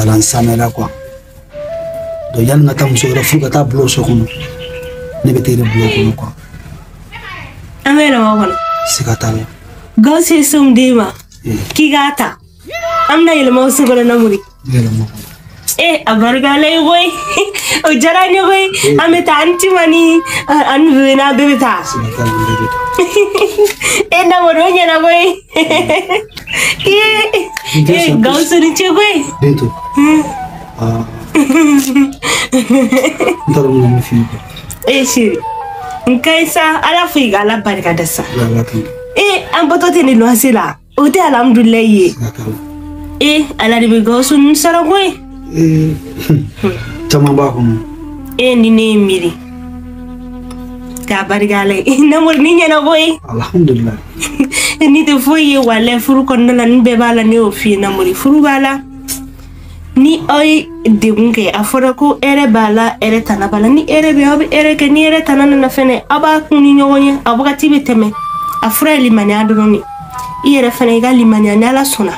la n samɛla quoi. Donc yanni n ka taa muso wɛrɛ furu ka taa bila o so kɔnɔ, ne bɛ taa e de bila o kɔnɔ quoi. An bɛ yɛlɛma o kɔnɔ. Siga t'a la. Gawusu ye so min d'e ma k'i k'a ta, an bɛna yɛlɛma o so kɔnɔ Namori. Yɛlɛma o kɔnɔ. A barika Ala ye koyi, o diyara n ye koyi. An bɛ taa an Tima ni an Bebe n'a bɛɛ bɛ taa. Siga t'a la, an bɛɛ bɛ taa. Namori o ɲɛna koyi. Gawusu ni ce koyi. Bintu. N t'a dɔn n bɛna min f'i ye quoi. Chérie, n ka ɲi sa, Ala fo i ka Ala barika da sa. Ala tanto. An bɔtɔ tɛ nin luwanse la, o tɛ alhamdulilayi ye. Siga t'a la. Ala de bɛ Gawusu ninnu sara koyi. Caman b'a kɔnɔ. Ni ne ye miiri k'a barika Ala ye. Namori ni ɲɛna koyi. Alhamdulilayi. Ni tɛ foyi ye walayi furu kɔnɔna la, nin bɛɛ b'a la, ne y'o f'i ye Namori, furu b'a la. Ni aw ye degun kɛ, a fɔra ko hɛrɛ b'a la, hɛrɛ tana b'a la. Ni hɛrɛ bɛ, aw bɛ hɛrɛ kɛ, ni hɛrɛ tana nana fɛnɛ, aw b'a kun ni ɲɔgɔn ye, a wagati bɛ tɛmɛ. A fura ye limaniya dɔrɔn de. I yɛrɛ fɛnɛ i ka limaniya, ni Ala sɔnna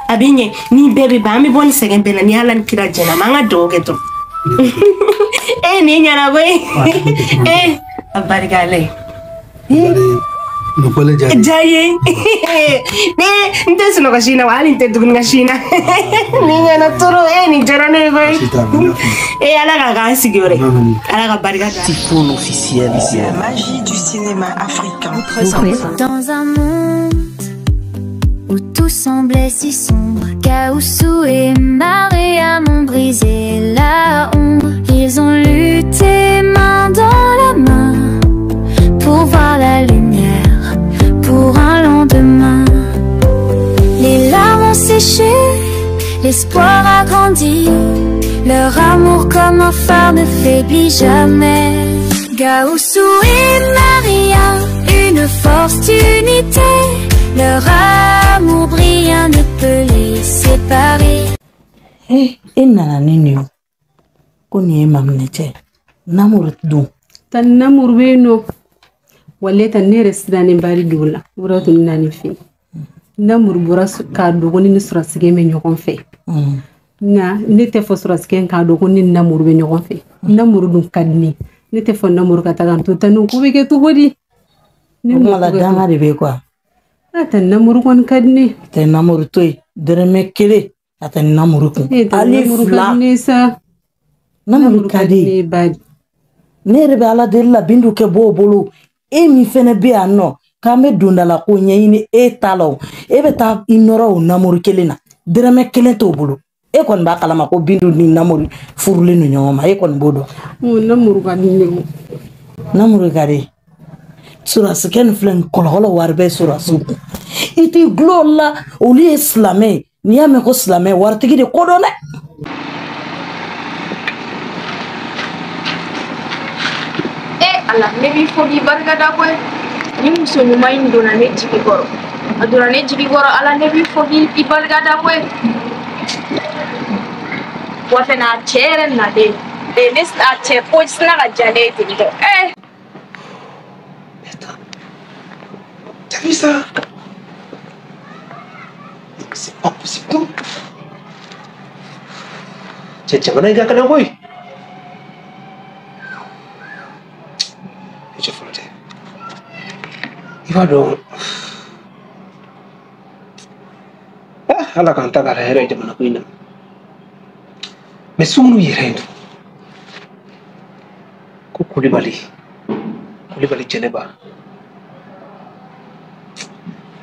a bɛ ɲɛ, ni bɛɛ bɛ ban, an bɛ bɔ ni sɛgɛn bɛɛ la, ni Ala ni kira jɛna, an ka dugawu kɛ dɔrɔn. Nin ɲɛna koyi. A barika Ala ye. Nin ko diya ye. Ne n tɛ sunɔgɔ si na wa, hali n tɛ dumuni kɛ si na. Nin ɲɛna toro, nin diyara ne ye koyi. Ala ka k'an sigiyɔrɔ ye. Ala ka barika da. Tifoun officiel. La magie du cinéma africain. Dans un monde où tout semblait si sombre, Gaoussou et Mariam ont brisé la ombre. Ils ont lutté main dans la main pour voir la lumière, pour un lendemain. Les larmes ont séché, l'espoir a grandi. Leur amour comme un phare ne faiblit jamais. Gaoussou et Maria, une force d'unité. Leur amour brillant ne peut les séparer. E nana ni nin ye ko nin ye maminɛ cɛ Namori dun. Tan Namori bɛ yen nɔ. Walayi tan ne yɛrɛ sirannen bari don la. O de tun nana ne fɛ yen. Namori bɔra k'a dɔgɔnin ni sɔrɔsikɛ bɛ ɲɔgɔn fɛ. Nka ne tɛ fɔ sɔrɔsikɛ k'a dɔn ko ne ni Namori bɛ ɲɔgɔn fɛ. Namori dun ka di ne ye. Ne tɛ fɔ Namori ka taga n to tan ko bɛ kɛ cogo di? O kuma la danga de bɛ quoi. A tɛ Namori kɔni ka di ne. A tɛ Namori to yen dɔrɔmɛ kelen a tɛ Namori kun. Hali fila. Namori ka di ne. Ne yɛrɛ bɛ Ala deli la Bintu kɛ bɔ o bolo. E min fɛnɛ bɛ yan nɔ k'an bɛ donda la ko ɲɛɲini e ta la o. E bɛ taa i nɔrɔ o Namori kelen na dɔrɔmɛ kelen t'o bolo. E kɔni b'a kalama ko Bintu ni Namori furulen don ɲɔgɔn ma, e kɔni b'o dɔn. Namori ka di ne o. Namori ka di. Sɔrɔsikɛ nin filɛ nin kɔlɔkɔlɔ wari bɛ sɔrɔsiw kun. I t'i gulon o la, olu ye silamɛ ye. N'i y'a mɛn ko silamɛ, waritigi de ko dɔn dɛ. Ala, ne b'i fo k'i barika da koyi. Ni muso ɲuman in donna ne jigi kɔrɔ. A donna ne jigi kɔrɔ, Ala ne b'i fo k'i barika da koyi. Wa fɛnɛ a cɛ yɛrɛ nalen. Ne a cɛ ko sina ka diya ne ye ten tɔ. T'as vu ça? C'est pas possible, non? Cɛ jamana in ka gɛlɛn koyi. I cɛ fɔlɔ tɛ. I b'a dɔn, Ala k'an ta k'a la hɛrɛ ye jamana ko in na. Mais sunkuru yɛrɛ ye dun. Ko Kulibali, Kulibali Jɛnɛba.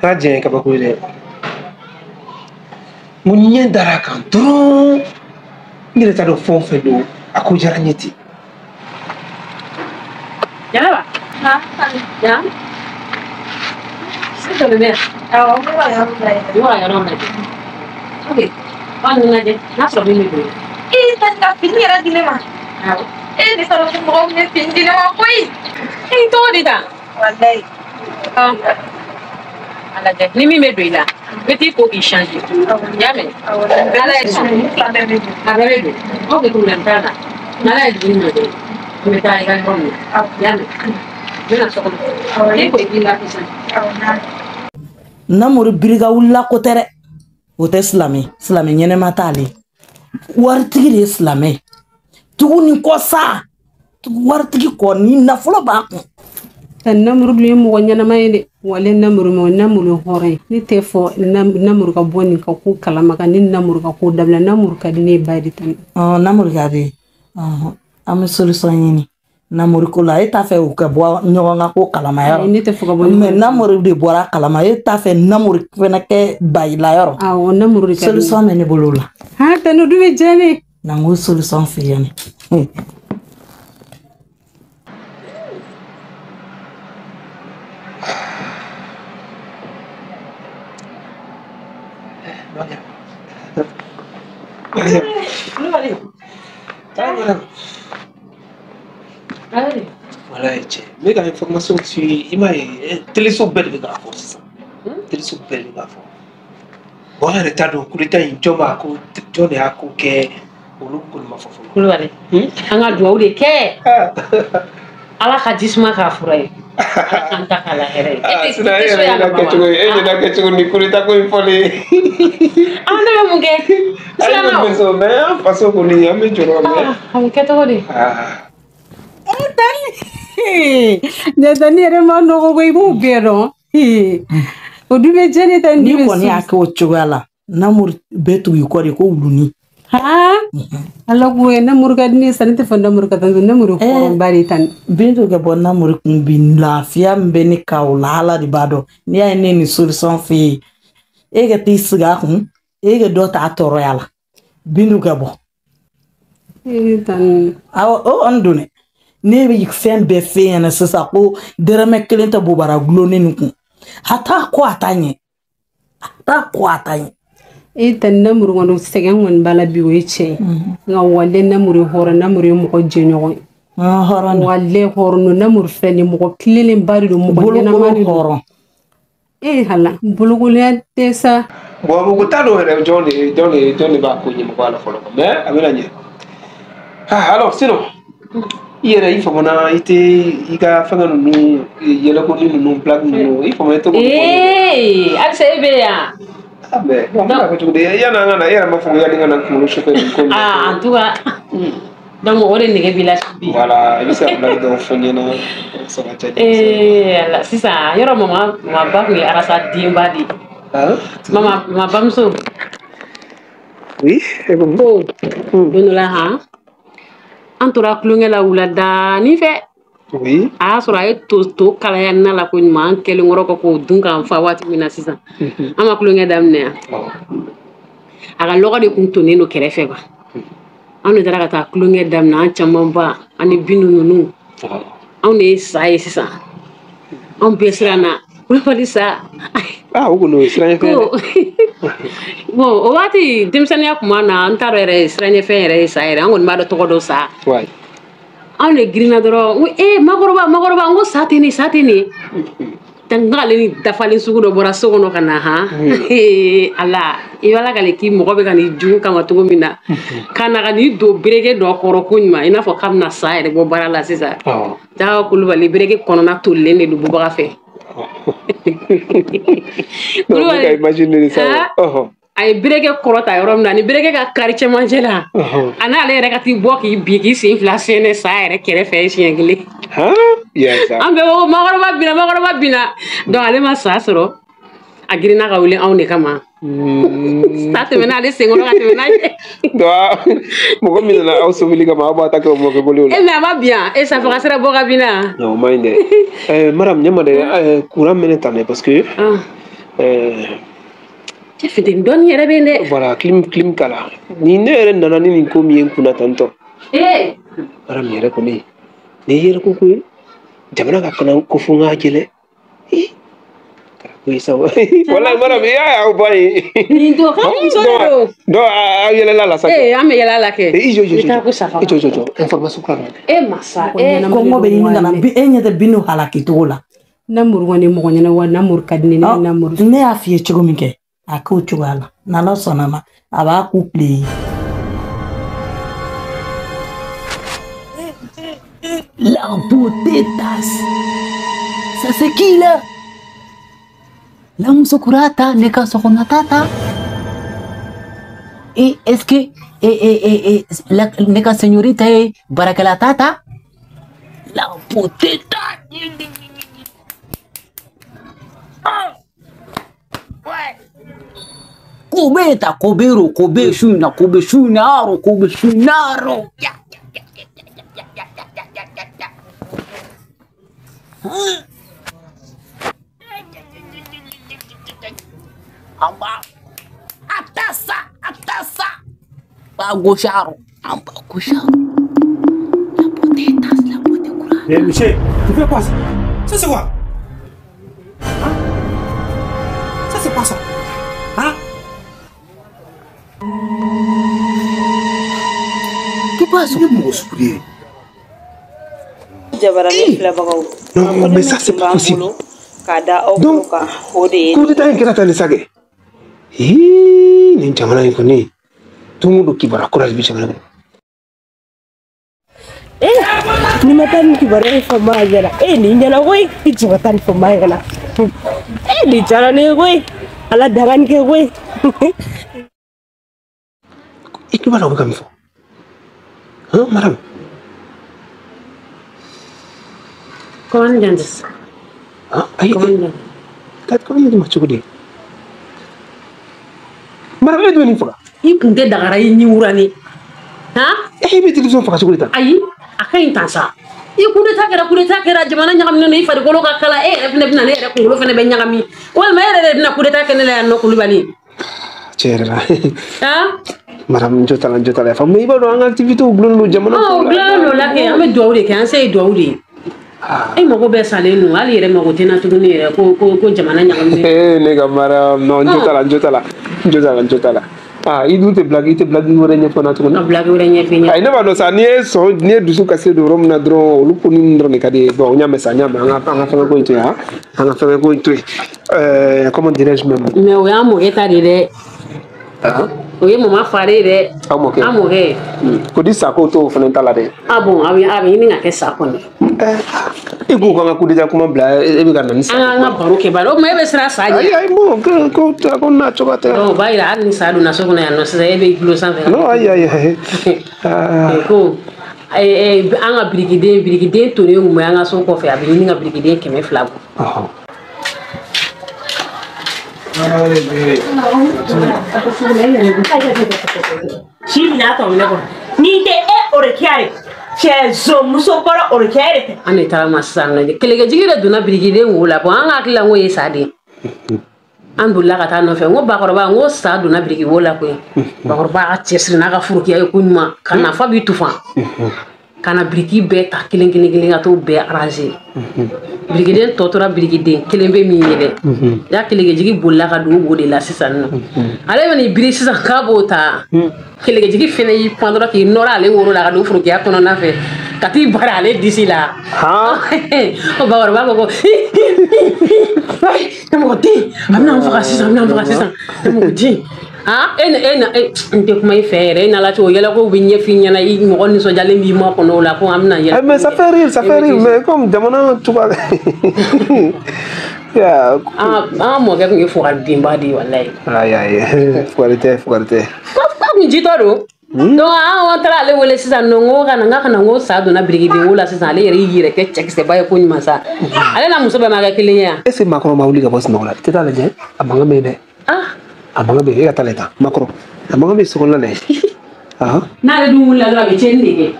A diɲɛ ye kabako ye dɛ. N ko ɲɛ dara a kan dɔrɔn, n yɛrɛ t'a dɔn fɛn o fɛn don, a ko diyara n ye ten. Jɛnɛba. Ja. Sisan bɛ yan. Awɔ, n bɛ ka yɔrɔ lajɛ. I bɛ ka yɔrɔ lajɛ. Ok. Ɔ nin lajɛ, n'a sɔrɔ min bɛ don. Tani ka fini yɛrɛ di ne ma. Awɔ. Ne t'a dɔn ko mɔgɔw tun bɛ fini di ne ma koyi. Tɔgɔ di tan. Walayi. A lajɛ ni min bɛ don i la, n bɛ t'i ko k'i changer. I y'a mɛn? Ala ye sɔn. A bɛɛ bɛ don. A bɛɛ bɛ don. Ok, problème t'a la. N'Ala ye dugu min jɛ, n bɛ taa i ka yɔrɔ min na. I y'a mɛn? N bɛ na so kɔnɔ. E ko i k'i lafiya sisan. Namori biriga wulila ko tɛ dɛ. O tɛ silamɛ, silamɛ ɲɛnɛma t'ale. Waritigi de ye silamɛ ye. Tugu nin kɔ sa. Tugu waritigi kɔ ni nafolo b'a kun. Namuru dun ye mɔgɔ ɲɛnama ye dɛ. Wale namuru ma namuru ye hɔrɔn ye. Ne tɛ fɔ namuru ka bɔ nin ka ko kalama ka ni namuru ka ko dabila. Namuru ka di ne ye ba de tan. Namuru ka di. An bɛ solution ɲini. Namuru ko la e t'a fɛ u ka bɔ ɲɔgɔn ka ko kalama yɔrɔ. Ne tɛ fɛ ka bɔ. Mais namuru de bɔra kalama e t'a fɛ namuru fana kɛ bayila yɔrɔ. Awɔ namuru de ka di. Solution bɛ ne bolo la. Ha tanu dun bɛ diya ne. Na n ko solution f'i ɲɛna. Voilà, cɛ n bɛ ka information ci i m'a ye téléso bɛɛ de bɛ k'a fɔ sisan téléso bɛɛ de bɛ k'a fɔ bon an yɛrɛ t'a dɔn coup d'état in jɔn b'a ko jɔn de y'a ko kɛ olu kɔni ma fɔ fɔlɔ. Kulubali an ka dugawu de kɛ Ala ka jisuma k'a fura ye Ala k'an ta k'a la hɛrɛ ye. Ah, sinon e yɛrɛ ɲɛna kɛcogo ye e ɲɛna kɛcogo ni coup d'état ko in fɔlen. An ne bɛ mun kɛ? Silamɛw. Mais an faso kɔni an bɛ jɔrɔ mais. A bɛ kɛ cogo di? Ɲɛtani yɛrɛ ma nɔgɔ ko i b'o bɛɛ dɔn. O dun bɛ diya ne ta ni kɔni y'a kɛ o cogoya la namuru bɛ tugu i kɔ de ko wuluni. Ala ko ye namuru ka di ne ye sa ne tɛ fɔ namuru ka taa namuru hɔrɔnba de tan. Bintu ka bɔ namuru kun bi lafiya min bɛ ne kan o la Ala de b'a dɔn. N'i y'a ye ne ni solution f'e ye e ka t'i sigi a kun e ka dɔ ta tɔɔrɔya la Bintu ka bɔ. Awɔ o kɔni don dɛ. Ne bɛ fɛn bɛɛ f'e ɲɛna sisan ko dɛrɛmɛ kelen tɛ bobara gulonnen nin kun. A t'a ko a t'a ɲɛ. A t'a ko a t'a ɲɛ. E ta namuru kɔni sɛgɛn kɔni b'a la bi o ye tiɲɛ ye. Nka wale namuru ye hɔrɔn namuru ye mɔgɔ jɛɲɔgɔn ye. Hɔrɔn wale hɔrɔn don namuru filɛ nin mɔgɔ tilennenba de don mɔgɔ ɲɛnama de don. Hɔrɔn. E hala bolokoliya tɛ sa. Bon mɔgɔ t'a dɔn yɛrɛ jɔn de b'a ko ɲɛmɔgɔya la fɔlɔ mais a bɛna ɲɛ. Ah alors sinon i yɛrɛ i famana i tɛ i ka fɛngɛ ninnu yɛlɛko ninnu blague ninnu i famana i tɛ k'olu fɔ. Ee halisa e bɛ yan. Ah mais bon an bɛna kɛ cogo di yanni an ka na e yɛrɛ m'a fɔ ko yanni n ka na kunkolo sufɛ nin ko in. Ah en tout cas donc o de nege b'i la bi. Voilà i bɛ se ka blague dɔw fɔ n ɲɛna ça va diya. Ee ala sisan yɔrɔ mama ba tun ye arasa denba de ye. Mama bamuso. Oui e ko. Ko don dɔ la han. An tora tulonkɛ la wuladanin fɛ. Oui. A y'a sɔrɔ a ye to kalaya na la ko ɲuman an kɛlen kɔrɔ kɔ k'o dun k'an fa waati min na sisan. An ma tulonkɛ daminɛ yan. A ka lɔgɔ de kun tonnen don kɛrɛfɛ quoi. An de taara ka taa tulonkɛ daminɛ an camanba ani binu ninnu. Anw de ye sa ye sisan. Anw bɛɛ siranna. Kulubali sa. Ah o kɔni o ye siranɲɛfɛn ye dɛ. Bon o waati denmisɛnninya tun b'an na an t'a dɔn yɛrɛ siranɲɛfɛn yɛrɛ ye sa yɛrɛ an kɔni b'a dɔn tɔgɔ dɔ sa. Anw de girinna dɔrɔn n ko ee makɔrɔba n ko sa tɛ nin sa tɛ nin. N k'ale ni dafalen sugu dɔ bɔra so kɔnɔ ka na han. Ala i b'a la k'ale k'i mɔgɔ bɛ ka n'i jugu kama cogo min na. Ka na ka n'i don bereke dɔ kɔrɔ ko ɲuman i n'a fɔ k'a bɛna sa yɛrɛ bɔ baara la sisan. Taa Kulubali bereke kɔnɔna tolilen de don bubaga fɛ. Kulubali a ye bereke kɔrɔta yɔrɔ min na ni bereke ka kari cɛmancɛ la a n'ale yɛrɛ ka t'i bɔ k'i bin k'i sen fila sɛnɛ sa yɛrɛ kɛrɛfɛ siɲɛ kelen. An bɛɛ ko makɔrɔba binna makɔrɔba binna donc ale ma sa sɔrɔ a girinna ka wuli anw de kama. Sa tɛmɛna ale sen kɔrɔ ka tɛmɛ n'a ye. Mɔgɔ min nana aw sobili kama aw b'a ta kɛ o mɔkɛ bolo la. E mais a ma bin yan e safaga sira bɔ ka bin na. Non o ma ɲi dɛ. Madame ɲɛ ma dɛ courant mɛnɛ tan dɛ parce que. Cɛ funteni dɔɔni yɛrɛ bɛ yen dɛ. Voilà clim k'a la ni ne yɛrɛ nana ni nin ko min ye n kunna tantɔ. Ee. Madame yɛrɛ kɔni nin ye yɛrɛ ko ye jamana ka kana ko fo n k'a jɛlɛ. Oui, ça va. Voilà, madame, i y'a ye aw ba ye. Nin don k'an muso de don. Donc aw yɛlɛla la sa. Ee an bɛ yɛlɛ a la kɛ. I jɔ jɔ I taara ko safa. I jɔ jɔ jɔ information kura nana. E masa e. Kɔngɔ bɛ ɲini ka na e ɲɛ tɛ Bintu halaki cogo la. Namuru kɔni mɔgɔ ɲɛna wa namuru ka di ne ye namuru. Ne y'a f'i ye cogo min kɛ a k'o cogoya la n'Ala sɔnna ma a b'a k'u tile ye. La beauté tasse. Ça c'est qui là? La muso kurata ne ka sokɔnɔ tata. Est-ce que ne ka señorita ye baarakɛla ta ta? La poteta. Kobeta, kobero, kobe shuna, kobe shunaro, kobe shunaro. Ya, ya, ya, ya, ya, ya, ya, ya, ya, ya. Amba, atasa, atasa. Bagosharo, amba gosharo. La poteta, la poteta. Eh, Michel, tu fais quoi ça? Ça c'est quoi? Hein? Ça c'est quoi ça? Hein? Non, mais ça c'est pas possible. Donc, coup d'état kɛra tan de sa kɛ. Nin jamana in kɔni, don o don kibaruya kura de bɛ jamana kɔnɔ. Ni ma taa nin kibaruya in fɔ maa ɲɛna. Nin ɲɛna koyi. I jɔ ka taa nin fɔ maa ɲɛna. Nin diyara ne ye koyi. Ala danga nin kɛ koyi. I tulo b'a la u bɛ ka min fɔ? Hein, madame? Comment jantis? Ah, ayi. Comment ma cogo di? Madame, e dun ye nin faga. I kun tɛ dagara i ni wurani. Han? E bɛ télévision faga cogo di tan? Ayi, a ka ɲi tan sa. I coup d'état kɛra, coup d'état kɛra, jamana ɲagaminen don, i farikolo ka kala, e yɛrɛ fɛnɛ bɛna ne yɛrɛ kunkolo fɛnɛ bɛ ɲagami. Walima e yɛrɛ de bɛna coup d'état kɛ ne la yan nɔ Kulubali. Tiɲɛ yɛrɛ la. Han? Madame, n jo t'a la, n jo t'a la. Mais i b'a dɔn an ka activité gulonnen don jamana ko la. O gulonnen don la kɛ, an bɛ dugawu de kɛ, an se ye dugawu de ye. E mago bɛɛ salen don, hali yɛrɛ mago tɛ n na tuguni yɛrɛ ko jamana ɲagaminen. Eh, ne ka madame, non, n jo t'a la, n jo t'a la, n jo t'a la, n jo t'a la. Ah, i dun tɛ blague, i tɛ blague wɛrɛ ɲɛfɔ n na tuguni. Ka blague wɛrɛ ɲɛfɔ i ɲɛna. Ayi, ne b'a dɔn sa, n'i ye sɔn, n'i ye dusu kasi don yɔrɔ min na dɔrɔn, olu ko ninnu dɔrɔn de ka di ye. Bon, n y'a mɛn sa, n y'a mɛn, an ka fɛngɛ ko in to yen, an ka fɛngɛ ko in to yen. Comment dirais-je même? Mais o y'an mɔkɛ ta de ye dɛ. O ye mama fare ye dɛ. Aw mɔkɛ. An mɔkɛ. Ko di sa ko t'o fana ta la dɛ. Ah bon, a bɛ ɲini ka kɛ sa kɔni. I ko k'an ka coup d'état kuma bila, e bɛ ka na ni sa. An ka baro kɛ bari, o tuma e bɛ siran sa ɲɛ. Ayi ayi, bon, ko n'a cogoya tɛ. O b'a yira hali ni sa donna so kɔnɔ yan nɔ sisan, e bɛ gulo sanfɛ. Non, ayi ayi ayi. Ko an ka birikiden tonnen kun bɛ an ka so kɔfɛ, a bɛ ɲini ka birikiden 200 bɔ. Si minɛ a tɔ minɛ kɔnɔ n'i tɛ e orokiya ye cɛ zon muso kɔrɔ orokiya yɛrɛ tɛ. An de taara ma sisan nɔ kɛlɛkɛjigi de donna birikiden wo la, bɔn an ka hakili la n ko ye sa de ye. An bolila ka taa nɔfɛ, n ko bakɔrɔba, n ko sa donna biriki wo la koyi. Bakɔrɔba ka cɛsiri n'a ka furukiya ye ko ɲuman ka na fa b'i tufan ka na biriki bɛɛ ta kelen kelen kelen ka t'o bɛɛ arranger. Birikiden tɔ tora birikiden kelen bɛ min ye dɛ. Ya kɛlɛkɛjigi bolila ka don o wo de la sisan nɔ. Ale bɛ n'i biri sisan k'a b'o ta. Kɛlɛkɛjigi fɛnɛ y'i pan dɔrɔn k'i nɔrɔ ale woro la ka don forokiya kɔnɔna fɛ ka t'i bari ale disi la. O bakɔrɔba ko ne mɔgɔ den, a bɛna n faga sisan, a bɛna n faga sisan, ne mɔgɔ den. Ah, e n tɛ kuma i fɛ yɛrɛ, e n'Ala cɛ o yɛlɛko bɛ ɲɛf'i ɲɛna, i mɔgɔ nisɔndiyalen b'i makɔnɔ o la ko an bɛna yɛlɛ. Mais ça fait rire, ça fait rire, mais comme jamana cogoya. An mɔkɛ tun ye fugaridenba de ye walayi. Ayi ayi, fugari tɛ, fugari tɛ. K'a kun jitɔ don. Donc an taara ale wele sisan nɔ, n ko ka na, n k'a ka na, n ko sa donna birikiden wo la sisan, ale yɛrɛ y'i yɛrɛ kɛ cɛkisɛba ye ko ɲuman sa. Ale n'a muso bɛɛ ma kɛ kelen ye yan. Est-ce que maakɔrɔ ma wuli ka bɔ sunɔgɔ la? I tɛ taa lajɛ, a mankan bɛ yen dɛ. A mankan bɛ yen, e ka taa lajɛ tan, makɔrɔ. A mankan bɛ so kɔnɔna la yen. N'ale dun wulila dɔrɔn a bɛ tiɲɛni de kɛ.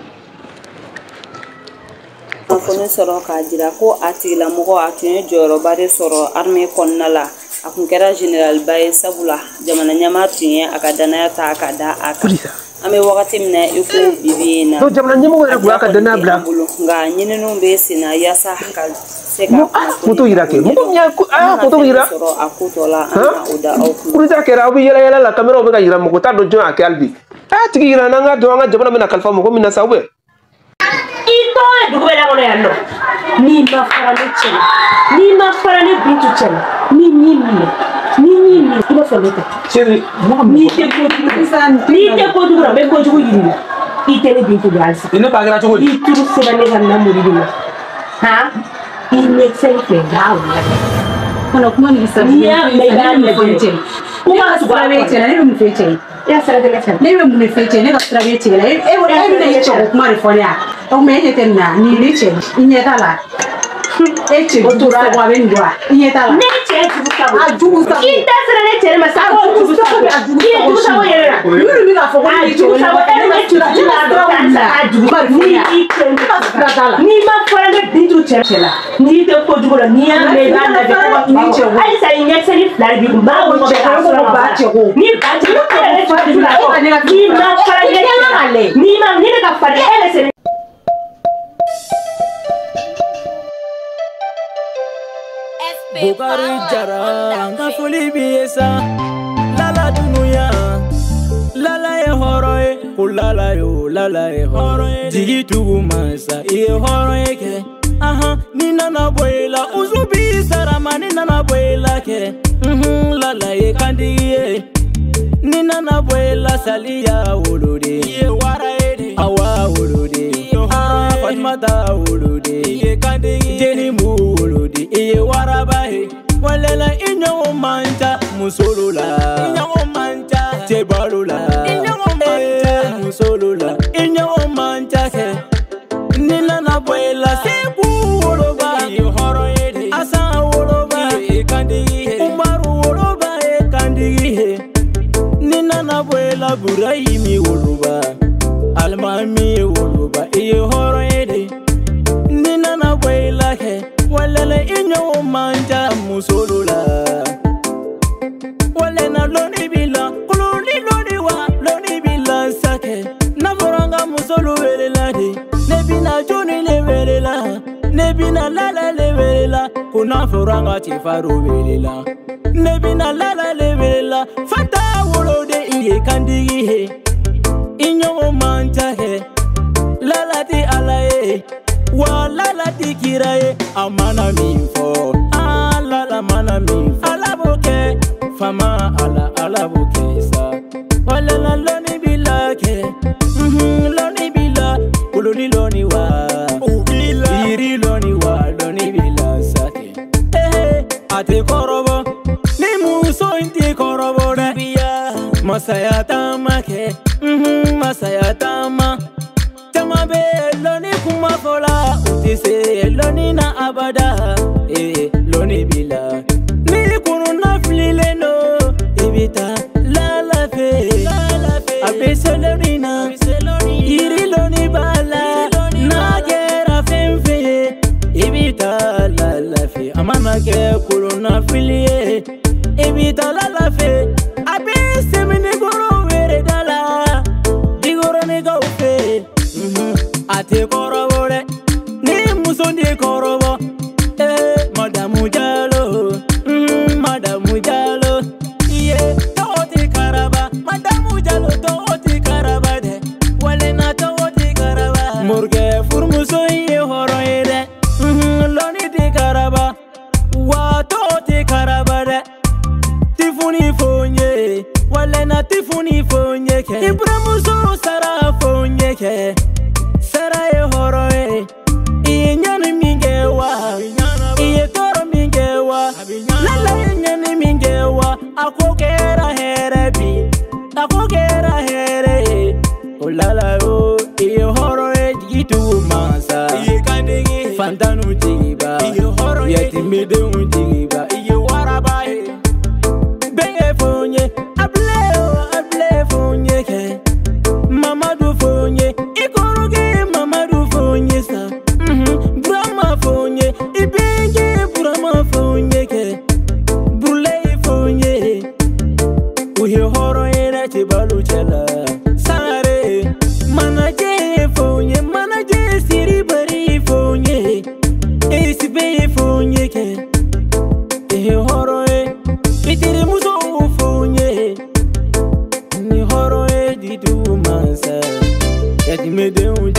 Kunnafoni sɔrɔ k'a jira ko a tigilamɔgɔ a tun ye jɔyɔrɔba de sɔrɔ armée kɔnɔna la. A kun kɛra généralba ye, sabula jamana ɲɛmaa tun ye a ka danaya ta ka da a kan. An bɛ wagati min na i ko bibi in na. Donc jamana ɲɛmɔgɔ yɛrɛ tun y'a ka danaya bila. Nka ɲininiw bɛ sen na yaasa ka se ka photo yira kɛ. Mɔgɔ min y'a photo yira. Sɔrɔ a ko tɔ la, an bɛna o da aw kun. Coup d'état kɛra, aw bɛ yɛlɛ yɛlɛ la, caméra bɛ ka yira, mɔgɔ t'a dɔn jɔn y'a kɛ hali bi. A y'a tigi yira n'an ka dɔn an ka jamana bɛna kalifa mɔgɔ min na sa, ou bien. I tɔgɔ ye dugu bɛɛ la kɔnɔ yan nɔ. N'i ma fara ne cɛ la, n'i ma fara ne Bintu cɛ la, ni y'i minɛ, ni y'i minɛ, i b'a fɔ ne tɛ. Chérie, n'i tɛ kojugu la, n'i tɛ kojugu la, n bɛ kojugu yir'i la. I tɛ ne Bintu dɔn halisa. I ne ba kɛra cogo di? I turu sera ne ka namori de ma. Han? I ɲɛkisɛ in filɛ, n b'a wuli. Kɔnɔ kuma ni sa. N'i y'a mɛn i b'a lajɛ. Ko ka tugu a kɔ. Ne bɛ mun f'e cɛ ye? E ka sira tɛ ne cɛ la. Ne bɛ mun de f'e cɛ ye? Ne ka sira b'e cɛ la. E bɛna i cɛ ko kuma de fɔ ne ya. O tuma e ɲɛ tɛ nin na, nin ye ne cɛ ye. I ɲɛ t'a la. E cɛ jugu sago a bɛ nin dɔn wa? I ɲɛ t'a la. Ne cɛ jugu sago. A jugu sago. I da sera ne cɛ ma sa ko jugu sago. I ye jugu sago yɛrɛ la. Minnu bɛ k'a fɔ ko ne ye jugu sago, e bɛ jugu sago a jugu ni i cɛ ne ka sira t'a la. N'i ma fara ne Bintu cɛ la, n'i tɛ kojugu la, n'i y'a mɛn i b'a lajɛ ni cɛ ko. Halisa i ɲɛkisɛni fila de b'i kun. B'a wolo cɛ ko ko ba cɛ ko. Ni ba cɛ ko e yɛrɛ cɛ la. N'i ma fara ne cɛ la, n'i ma ni ne ka fari e bɛ se. Bukari Jara an ka foli b'i ye sa. Lala dunuya, lala ye hɔrɔn ye, ko lala yo, lala ye hɔrɔn ye. Jigi tugu mansa, i ye hɔrɔn ye kɛ. Ahan, ni nana bɔ i la, uzu b'i sara ma, ni nana bɔ i la kɛ. Lala ye kantigi ye. Ni nana bɔ i la, saliya woloden. I ye wara ye de. Awa woloden. I ye hɔrɔn ye. Fatumata woloden. I ye kantigi ye. Jenimu woloden. I ye waraba ye. Walela i ɲɔgɔn man ca musolu la. I ɲɔgɔn man ca cɛbalu la. I ɲɔgɔn man ca musolu la. I ɲɔgɔn man ca kɛ. Ni nana bɔ i la, Seku woloba. I ye hɔrɔn ye de. Asan woloba. I ye kantigi ye. Umaru woloba ye kantigi ye. Ni nana bɔ i la, Burahimi woloba. Alimami woloba. I ye hɔrɔn ye de. Ni nana bɔ i la kɛ. Walele i ɲɔgɔn man ca musolu la. Walena lɔnni b'i la, koloni lɔnni wa, lɔnni b'i la sakɛ. N'a fɔra n ka musolu wele la de, ne bɛna jɔnni le wele la, ne bɛna Lala le wele la, ko n'a fɔra n ka cɛfarinw wele la. Ne bɛna Lala le wele la, Fanta woloden i ye kantigi ye. I ɲɔgɔn man ca kɛ, Lala tɛ Ala ye. Wa lala ti kira ye, a mana min fɔ, a lala mana min fɔ, Ala b'o kɛ, fama Ala, Ala b'o kɛ sa. Walala lɔnni b'i la kɛ, lɔnni b'i la, koloni lɔnni wa, o b'i la, yiri lɔnni wa, lɔnni b'i la sa kɛ. A tɛ kɔrɔbɔ, ni muso in tɛ kɔrɔbɔ dɛ. Masaya taama kɛ, masaya taama. Caman bɛ lɔnni kuma fɔ la, u tɛ se lɔnni na abada. Lɔnni b'i la. Ni kunna fililen don, i bɛ taa Lala fɛ. A bɛ se lɔnni na, yiri lɔnni b'a la. N'a kɛra fɛn fɛn ye, i bɛ taa Lala fɛ. A mana kɛ kolonna fili ye, i bɛ taa Lala fɛ. A bɛ sɛmɛni-koro wɛrɛ da la, Jikɔrɔnikaw fɛ. A tɛ kɔrɔbɔ dɛ, ni muso tɛ kɔrɔbɔ. Madamu Jalo, Madamu Jalo, iye tɔgɔ tɛ karaba. Madamu Jalo tɔgɔ tɛ karaba dɛ, walena tɔgɔ tɛ karaba. Morikɛ furumuso in ye hɔrɔn ye dɛ, lɔnni tɛ karaba, wa tɔgɔ tɛ karaba dɛ. Tifuni fo n ye, walena tifuni fo n ye kɛ. I buramuso sara fo n ye kɛ. Sara ye hɔrɔn ye, i ye ɲani min kɛ wa, i ye tɔɔrɔ min kɛ wa, Lala ye ɲani min kɛ wa, a ko kɛra hɛrɛ bi, a ko kɛra hɛrɛ ye. O Lala o, i ye hɔrɔn ye, jigi tugu mansa, i ye kantigi ye, fantanw jigiba, i ye hɔrɔn ye, yatimedenw jigiba, i ye waraba ye. Bɛnkɛ fo n ye, Abile o, Abile fo n ye kɛ, Mamadu fo n ye, i kɔrɔkɛ Mamadu fo n ye sa, Burama fo n ye, i bɛnkɛ Burama fo n ye kɛ, Burulayi fo n ye, u ye hɔrɔn ye dɛ cɛbalu cɛ la. Sangare, Manajɛ fo n ye, Manajɛ Siribari fo n ye, Esibe fo n ye kɛ, i ye hɔrɔn ye, i terimuso fo n ye, ni hɔrɔn ye jigi tugu mansa, yatimɛdenw.